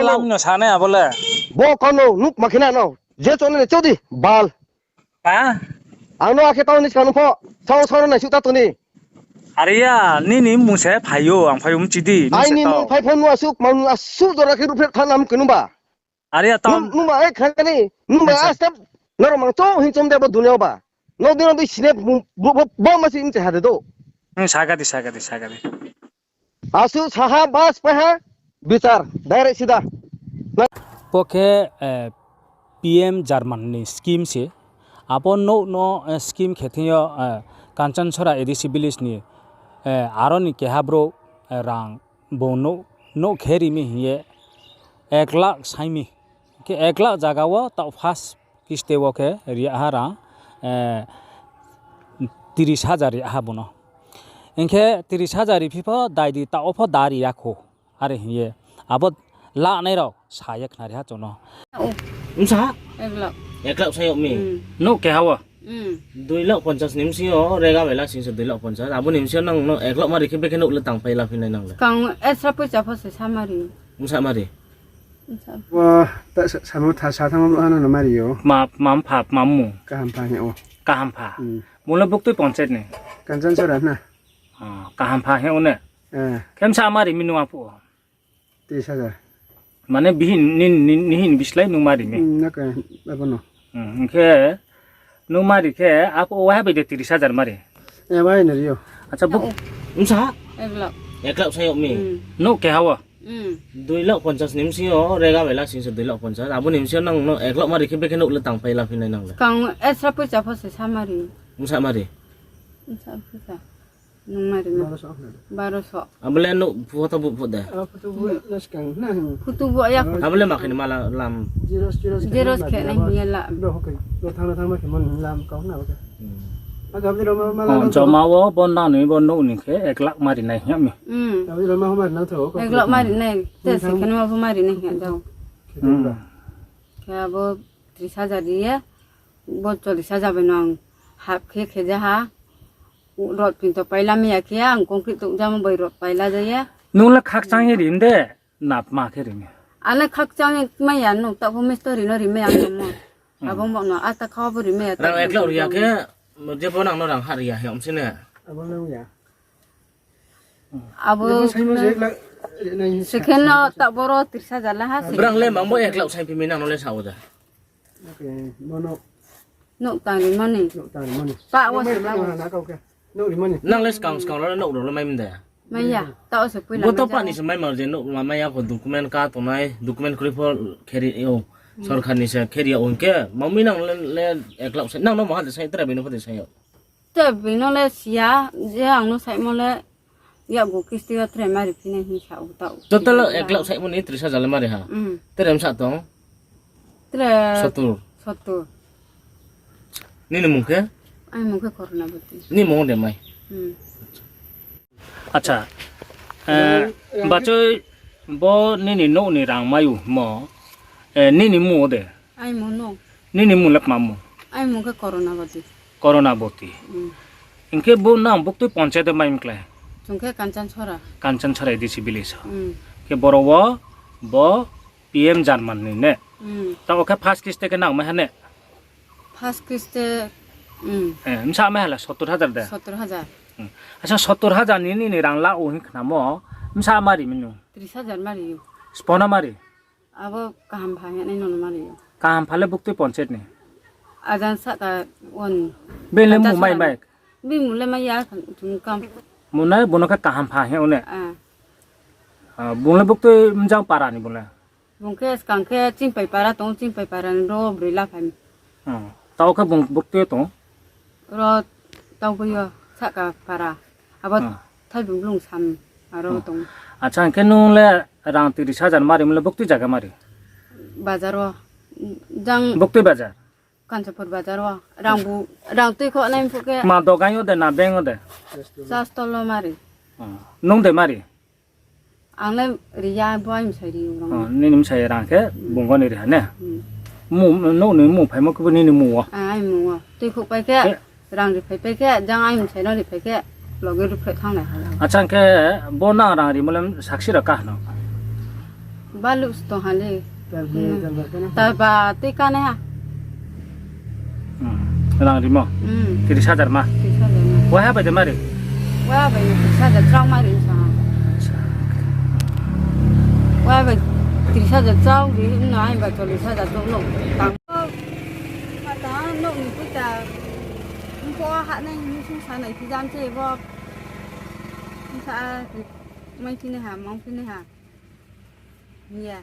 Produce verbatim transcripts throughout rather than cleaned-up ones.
Lam no sanai abo le. Bo kau no nuk ma khe na no. Je chonai ni chodi bal. Ha? Ang no akhe tau ni skang no pho. Sao sao no naisuh ta toni. Are ya, nini mmung se phai ou, ang phai ou mchi di, nung se tau. Aini mmung phai pho nung asuh, mang asuh jora khe ruhphreh thanng nam khe nungba. Are ya, tau. Nung, nungba ai khani, nungba ai step, nrao mang chou hing chom de bo dunia ba. No dino dei sine bo, bo, bo ma si mchi ha de do. Hmm, saga di, saga di, saga di. Asuh saha bas pai ha, bichar, direct sida. Bo khe, eh, P M German ni scheme se. Abo nouh no, eh, scheme khe thing yo, eh, Kanchanchora A D C village ni, eh, aro ni keha brouh, eh, rang bung nouh, nouh khe ri mi hing ye ek lakh sai mi. Khe ek lakh zaga wo taoh first kiste wo khe ri ya ha rang, eh, tris hajar ri ya ha bung no. Hing khe tris hajar ri phi pho dai di taoh wo pho da ri ya kho. Are hing ye. Abo lanai rao sa ye khnari ha chung no. Bsa? Ek lakh. Ek lakh sai yag mi? Hmm. Nouh keha wo? Hmm. Dui lakh ponchas ni bsing yo rega bai la sing se dui lakh ponchas. Abo ni bsing yo nang no ek lakh ma ri khe bekhe nouh le tangpai la phi nai nang le? Kang esra poicha pho se sa ma ri. Bsa ma ri? Bsa. Wa, ta sa, samo tha, sa thangmo brouh hano no ma ri yo. Ma, ma mpha, ma mmung? Kahampha hing ou. Kahampha. Hmm. Bung le buktui ponchayat ni? Kanchanchora na. Ah, Kahampha hing ou ne? Eh. Khe bsa ma ri mi nung aphuh wo? Tris hajar. Mane bihih ni, ni, ni, nihih ni bislái nung ma ri mi? Hmm, naka, abo no. Hmm, hing khe nung ma ri khe, aphuh wo waiha bai de tris hajar ma ri? Eh, waiha no ri ou. Acha, bo. Bsa? Ek lakh. Ek lakh sai yag mi? Hmm. Nouh keha wo? Hmm. Dui lakh ponchas ni bsing yo rega bai la sing se dui lakh ponchas. Abo ni bsing yo nang no ek lakh ma ri khe bekhe nouh le tangpai la phi nai nang le? Kang esra poicha pho se sa ma ri. Bsa ma ri? Bsa poicha. Nung ma ri na? Baroso. Abo le nouh photo bu pho de? Ah, photo bu, na skang na. Photo bu ya. Abo le ma khe ni ma la lam? Xerox, xerox khe nai hing ye la. Bro, okay. Bro, thang, thang ma khe mon lam kau na, okay. Hmm. Aga, bro, ma, ma la. Oh, joma wo bo nang ni bo nouh ni khe ek lakh ma ri nai hing mi. Hmm. Aga, bro, ma ho ma ri nai tho, okay. Ek lakh ma ri nai, te se khe no ma pho ma ri nai hing jao. Khe, hmm. Khe abo tris hajar ri ye, bo chollis hajar bai no ang hap khe khe ja ha. Rod pin to paila mi ya khe ang concrete to jamo bai rod paila ja ye. Nung le khakchang ye rim de, na ma khe rim ye? Ang le khakchang ye mai ya no, taoh bo mistori no rim mai ya ang no mo. Hmm. Abo mo no, ata kha bo rim mai ya. Rang taoh ek lakh ri ya khe, je bo nang no rang ha ri ya he, om si ne? Abo nang ya. Abo. Abo saimo se ek lakh ri nai. Second no taoh boro tris hajar la ha se. Brang le mang bo ek lakh sai phi mi nang no le sa o da. Okay, mo no. Nouh tang ri mo ni. Nouh tang ri mo ni. Pa wo se ma wo. Na kau khe. Nouh ri mo ni. Nang le skang skang ro nouh ro le mai mda. Mai ya, taoh se poila. Bo to pa ni se mai ma je nouh ma mai ya pho document ka tongnai, document kroi pho kheri yo. Hmm. Sorkar ni se kheri yo hing khe, ma mi nang le, le ek lakh sai, nang no ma ha de sai, tre bini pho de sai yo. Tre bini no le si ya, je ang no saimo le, yakgu kisti yo tre ma ri phi nai hing sa o taoh. Total ek lakh saimo ni tris hajar le ma ri ha? Hmm. Tre msa tong? Tre sottur. Sottur. Nini mung khe? Aini mung khe Korona Boti. Nini mung de mai? Hmm. Acha. Eh, bachoi bo nini nouh ni rang mai ou mo. Eh, nini mung o de? Aini mung no. Nini mung le kma mung? Aini mung khe Korona Boti. Korona Boti. Hmm. Hing khe bo nang buktui ponchayat de mai mklai? Chung khe Kanchanchora. Kanchanchora A D C village. Hmm. Khe boro wo bo P M German ni ne? Hmm. Taoh khe first kiste khe nang mai ha ne? First kiste, hmm. Eh, msa mai ha la sottur hajar de? Sottur hajar. Hmm. Acha, sottur hajar ni nini rang la o hing khnamo, msa ma ri mi nung? Tris hajar ma ri ou. Spo no ma ri? Abo Kahampha hing ye nai no no ma ri ou. Kahampha le buktui ponchayat ni? Ajan sahka on. Bini le mung mai mai? Bini mung le mai ya, chung kam. Mung nai, bung no khe Kahampha hing ye ou ne? Ah. Ah, bung le buktui mjang para ni bung le? Bung khe skang khe Chingpai para tong, Chingpai para ni ro broi la phai mi. Hmm. Taoh khe bung buktui tong? Ro taoh bo yo, sahka para. Abo, hmm, Thaibung Blung sam aro, hmm, tong. Acha, hing khe nung le rang tris hajar ma ri mo le buktui zaga ma ri? Bazar wo. Jang buktui bazar? Kanchanpur bazar wo. Rang bu, rang tui kho nai phuh khe. Ma dogan yo de na bank yo de? Chastol wo ma ri. Hmm. Nung de ma ri? Ang le ri ya, bo aini bsai ri ou rang. Oh, nini bsai rang khe, hmm, bung no ri ha ne? Hmm. Mung, nouh ni mung phaimo khe bo nini mung wo? Ah, aini mung wo. Tui khuh pai khe, eh, rang ri phai pai khe, jang aini bsai no ri phai khe, loge ruhphreh thanng nai ha. Acha, hing khe bo nang rang rimo le sakchi rao ka hno? Baluh se tong ha le. Taba tei kanaiha. Hmm. Rang rimo? Hmm. Tris hajar ma? Tris hajar ma. Waiha bai de mari? Waiha bai tris hajar chraoma ri sa. Waiha bai tris hajar chraoma ri, no ai bai chollis hajar chouh no. Tang. Mata no ni puta. Mpo ha nai ni sung sa nai ti jam se bo. Sa mai ti nai ha, mang ti nai ha. Hing ye.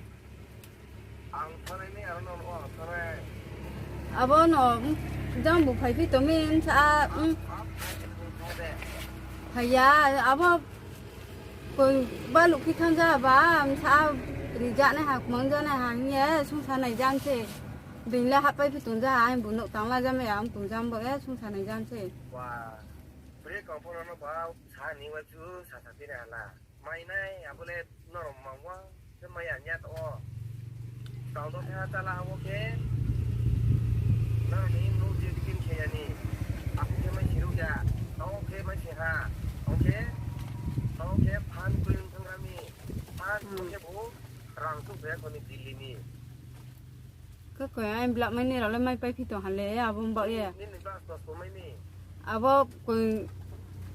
Ang thanai ni aro no ang thanai. Abo no, mm, jang bu phaiphi tong mi, mm, sa, mm. Phai ya, abo koi baluh phi thang ja ba, mm, sa, ri ja nai ha, kmang ja nai ha, hing ye, sung sa nai jam se. Being le hahpai phi tong ja ha, ang bu nouh tang la ja mai ya, ang tong jam bo ye, sung sa nai jam se. Wa, bre kau pho no ba, sa ni wa chu, sa sa phi nai ha la. Mai nai, abo le norok mang wa, khe mai ya nya to o. Tang do khe ha chala abo khe, nang ni nu je tikin khe ya ni. Aku khe mai si ru ya, tao khe mai si ha, tao khe, tao khe phan kring thang ra mi, phan khe bo rang suh khe kho ni Delhi ni. Khe koi ai black mai ni rao le mai pai phi tong ha le, abo mbaoh ye. Nini bas bas ko mai ni. Abo koi,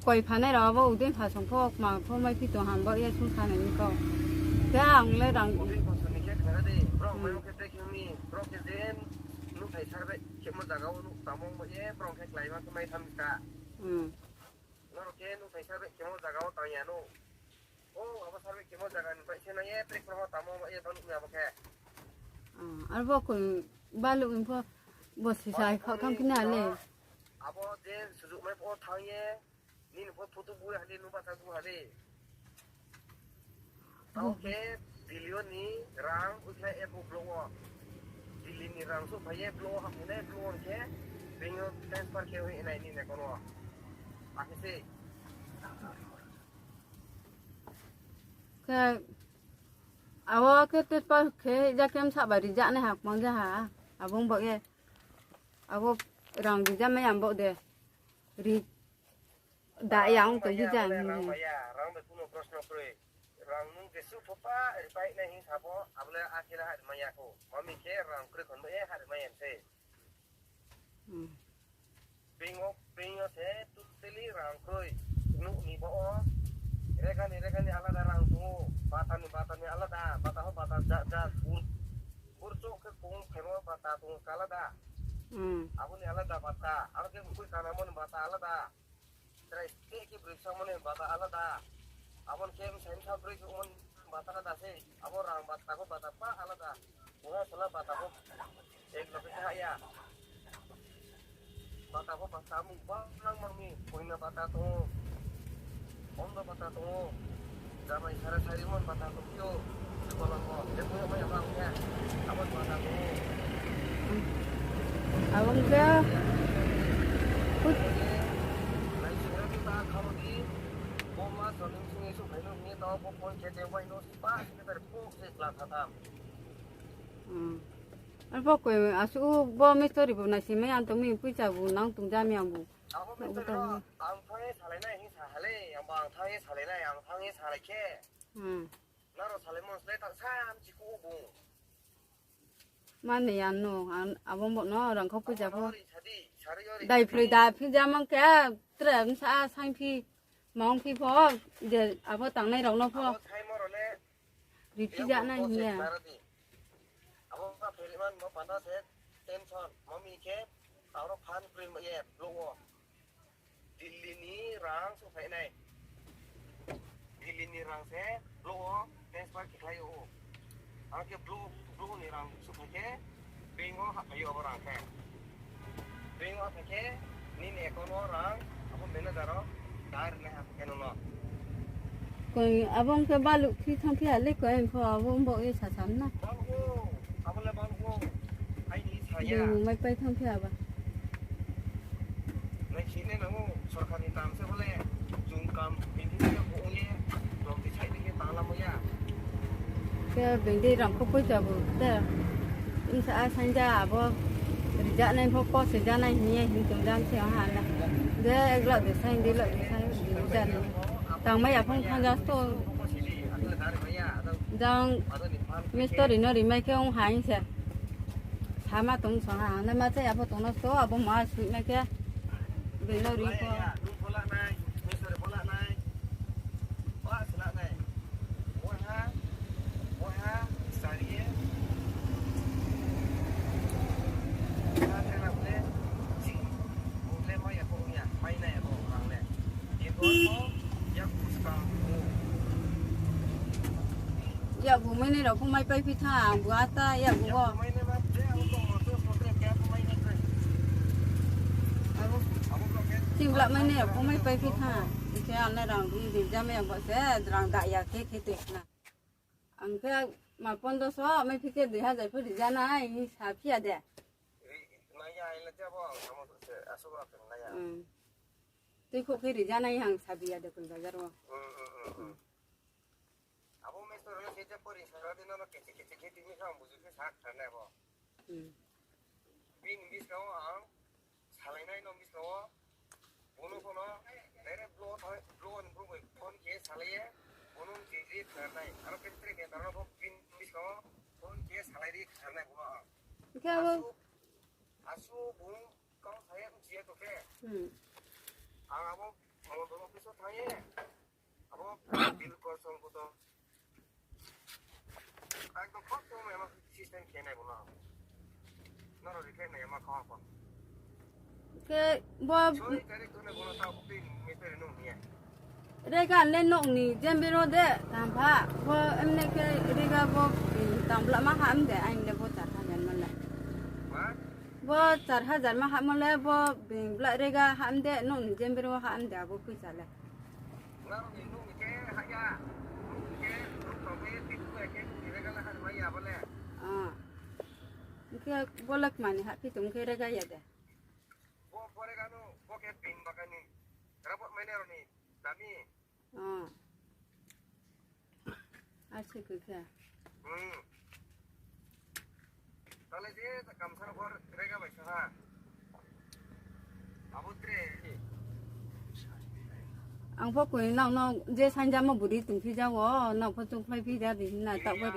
koi phanai rao abo udin pha song pho, kma pho mai phi tong ha mbaoh ye sung sa nai ni kau. Khe ang le rang. Udin pha song ni khe khna de, brao mai khe te khe mi, brao khe jen, nuhthai survey khemo zaga wo nuh tamo mbaoh ye, brao khe klái ma khe mai tham ska. Hmm. Norok khe nuhthai survey khemo zaga wo tang ya no. O, abo survey khemo zaga ni bai se nai ye, tractor wo tamo bai ye, baluh ni abo khe. Ah, aro bo koi baluh ni pho, bo sisa kha kham khe na le. Abo je sujuk mai pho thang ye, nini pho photo bu ha le, nuba sa bu ha le. Tao khe Delhi ni rang, uikhlai e bu block wo. Delhi ni rang suh phai ye, block wo hapnai, block wo khe, bini transfer khe wi nai nini account wo. Akhe se. Khe, abo khe te pa khe ja kem sa ba ri ja nai ha kmang ja ha. Abo mbaoh ye. Abo rang ri ja mai ya mbaoh de. Ri da ya ong tong hi ja. Rang bai ya, rang bai kuno proshno kroi. Rang nung jesuh pho pa ri pai nai hing sa pho, abo le akhe le ha ri mai ya kho. Mami khe rang kroi khon bai ye ha ri mai ya se. Hmm. Bini, bini se totally rang kroi. Nuh ni bo o. Rega ni, rega ni alada rang tong ou. Bata ni, bata ni alada. Bata ho bata ja, ja, bur, bur chouh khe kong phaimo bata tong ou alada. Hmm. Abo ni alada bata. Aro khe bukui kanamo ni bata alada. Chrai steh khe broi samani bata alada. Abo ni khe bsai bsa broi khe umani bata alada se. Abo rang bata pho bata pa alada. Bungha sala bata pho ek loge khe ha ya. Bata pho bata mung bang mang mi. Koina bata tong ou. Omdo bata tong ou. Jamai sara sari mon bata tong phi ou. Kolom bo. Ebo mai abang khe. Abo bata tong ou. Abo khe. Nai sira ni ta khamo di. Bo ma soling sing isu phaino hing ye tao bo phone khe je wai no pa sini tar phone se kla thatam. Hmm. Arphuh koi asuh bo mistori bo naising mai ang tong mi poicha bo nang tong ja mi ang bo. Abo mistori no ang thang ye salai nai hing sa ha le, ang bo ang thang ye salai nai, ang thang ye salai khe. Hmm. Nrao salaimo slái tang sam chiku bung. Mani ya no, ang, abo bo no rang kho poicha pho. Abo no ri sadi, sari yo ri sadi. Dai phroi da phi ja mang khe, tre bsa saing phi, mang phi pho, je abo tangnai rao no pho. Abo saimo rao le, ri phi ja nai hing ye. Abo ba pherimani bo panda se tension, mami khe, aro phan print ye, block wo. Delhi ni rang suh phai nai. Delhi ni rang se block wo transfer khe khlai ou. Aro khe block, block ni rang suh phai khe bank wo hahphai ou abo rang khe. Bank wo hahphai khe nini account wo rang, abo manager rao direct nai hahphai khe nung no. Koi abo ong khe baluh phi thang phi ha le koi ang pho abo mbaoh ye sasa na. Baluh ou, abo le baluh ou. Aini sa ya. Bini mai pai thang phi ha ba. Nai si nai nang ou, sorkar ni kam se bo le, chung kam, bini ni bo ong ye, rong ti sai ni khe tang lamo ya. Khe bini rang kho poicha bo te. Bsa a saing ja abo, ri ja nai pho, kos ri ja nai hing ye hing tong ja se ha na. Je ek lakh de saing, dui lakh de saing, ri ja nai. Tang mai ya phung thang ja sto. Jang. Mistori no rimai khe ong ha hing se. Sama tong song ha, ang nai ma chaya pho tong no sto, abo ma suimai khe. Bini no ri pho. Yakgu mai nai rao pho mai paiphi tha, ang bu ata yakgu wo. Ching bla mai nai rao pho mai paiphi tha. Hing khe ang nai rang ri rijamai ya bo se, rang da ya khe khe tui khna. Ang khe ma pondro so, mai phi khe dui hazar pho rija nai, hing sa phi ya de. Tui khouh khe rija nai hing sa bi ya de koi bazar wo. Abo mestor no se je pori sara di no no keche keche khe tini khe ang buju khe sa khnanai bo. Bini buskang wo ang salai nai no buskang wo. Bono phono direct block thang, block ni brouh bai phone khe salai ye. Bono je je khnanai. Aro khe tre khe taro pho bini buskang wo phone khe salai ri khnanai bono ang. Hingkhe abo asu bung kau saya uji ya to khe. Ang abo modol office wo thang ye. Abo bill collection photo. Ekdom khok tong ma system khe nai bono. Noro ri khe nai ma kha pho. Khe bo soi tarik to nai bono ta bukti meter nung ni ya. Rega le nouh ni jembe ro de, tang pha. Bo emne khe rega bo, mm, tang bla ma ham de, aini le bo char hajar ma le. Bo char hajar ma ham ma le, bo bla rega ham de, nouh ni jembe ro ham de, abo poicha le. Ah. Hingkhe bo le kmani hahphi tong khe rega ya de. Bo, bo rega no, bo khe bini bagani. Rabot mai nai rao ni dami. Ah. Ase khe khe. Hmm. Tale je kamsa rao bo rega bai sa ha. Abo tre. Ang pho koi nang no je sanjamo buri tongphi ja wo, nang pho chungphlai phi ja di hing na, taoh bo